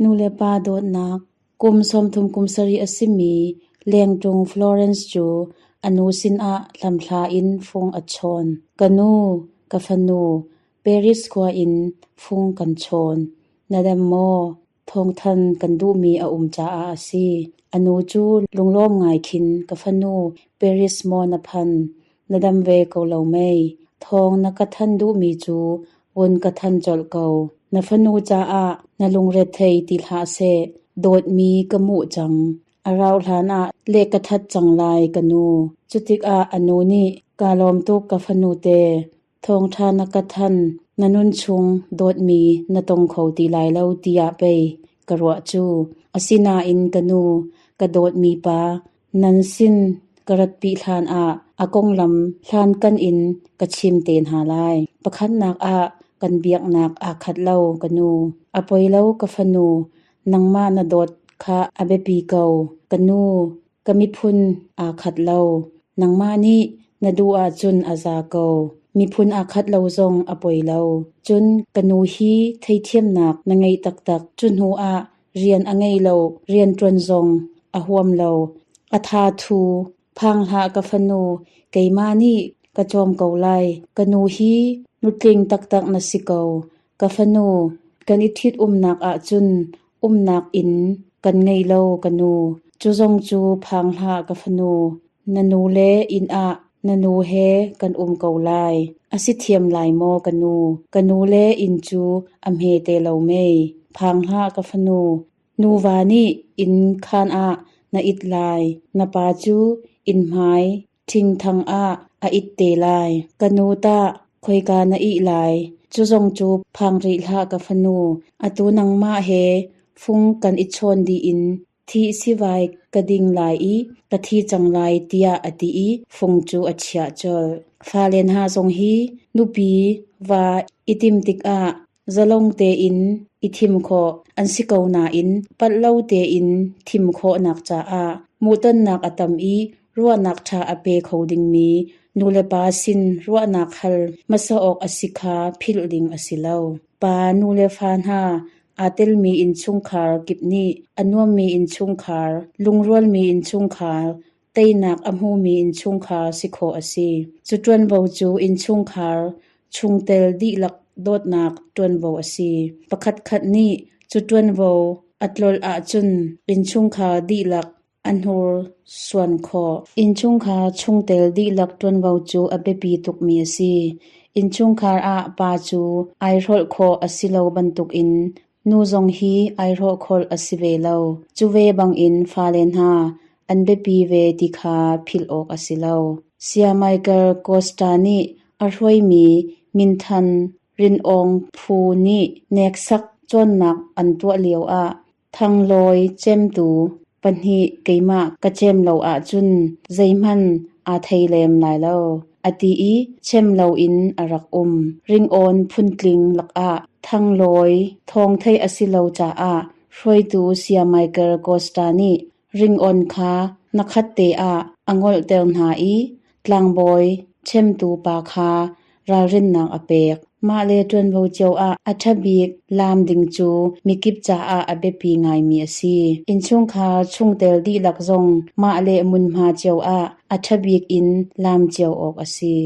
Nulepa dawtnak kum 30 kum sarih a simi lengṭung Florence cu a nu sinah hlamhla in fung a chawn. Ka nu, ka fanu, Paris khua in fung kan chawn. Na dam maw? Thawngthan kan duhmi a um caah a si. A nu cu lunglawm ngai khin ka fanu Paris maw na phan? Na dam ve ko lo mei? Thawng na ka thanh duhmi cu vun ka thanh colh ko. Na fanu caah na lungrethei ti hlah seh. Dawtmi ka muh cang. A rauh hlan ah leh ka that cang lai ka nu. Cutikah a nu nih kaa lawm tuk ka fanu te. Thawngṭha na ka thanh. Na nunchung dawtmi na tong kho ti lai lo tiah pei ka ruah cu. Asinain ka nu, ka dawtmi pa, nan sin ka ratpi hlan ah a konglam hlankan in ka chim te hna lai. Pakhatnak ah kan biaknak aa khat lo ka nu. A poi lo ka fanu, nangmah na dawt kha a biapi ko. Ka nu, ka miphun aa khat lo. Nangmah nih na duh ahcun a za ko. Miphun aa khat lo zong a poi lo. Cun ka nu hi theithiamnak na ngei taktak. Cu hnu ah rian a ngei lo, rianṭuan zong a huam lo. A tha thu. Phang hlah ka fanu, keimah nih ka cawm ko lai. Ka nu hi nutling taktak na si ko. Ka fanu, kan i ṭhitumnak ahcun umnak inn kan ngei lo ka nu. Cu zong cu phang hlah ka fanu. Na nu le inn ah na nu he kan um ko lai. A si thiam lai maw ka nu? Ka nu le inn cu a hme te lo mei. Phang hlah ka fanu. Nuva nih inn khaan ah na it lai. Na pa cu inn hmai ṭhingthang ah a it te lai. Ka nu tah khoika na ih lai? Cu zong cu phang rih hlah ka fanu. Atu nangmah he fung kan i chawn dih in thi sivai ka ding lai i ka thi cang lai tiah a ti i fung cu a chiah colh. Fale hna zong hi nupi va i tim tikah zalong tein i thim khawh an si ko nain palh lo tein thim khawhnak caah hmuhtonnak a tam i ruahnak ṭha a pe kho dingmi nulepa sin ruahnak hal hmasa awk a si kha philh ding a si lo. Pa, nu le fa hna aa telmi innchungkhar kip nih a nuammi innchungkhar, lungrualmi innchungkhar, teinak a hmumi innchungkhar si khawh a si. Cu ṭuanvo cu innchungkhar chungtel dihlak dawtnak ṭuanvo a si. Pakhatkhat nih cu ṭuanvo a tlolh ahcun innchungkhar dihlak a hnursuan khawh. Innchungkhar chungtel dihlak ṭuanvo cu a biapi tukmi a si. Innchungkhar ah pa cu aihrawlh khawh a si lo bantukin nu zong hi aihrawh khawh a si ve lo. Cu ve bangin fale hna an biapi ve ti kha philh awk a si lo. Saya Michael Costa nih a hruaimi minthan rinawng phu nih hneksak cawnnak an tuah lioah Thanglawi cemtu pahnih keimah ka cem lo ahcun zeihmanh aa thei lem lai lo, a ti i cem loin a rak um. Ringawn phuntling lakah thanglawi thawng theih a si lo caah hruaitu Saya Michael Costa nih ringawn kha nakhat te ah a ngolhter hna i tlangbawi chemtu pa kha ralrinnak a pek. Mah le ṭuanvo cio ah a ṭha bik laam ding cu mikip caah a biapi ngaimi a si. Innchungkhar chungtel dihlak zong mah le hmunhma cio ah a ṭha bik in laam cio awk a si.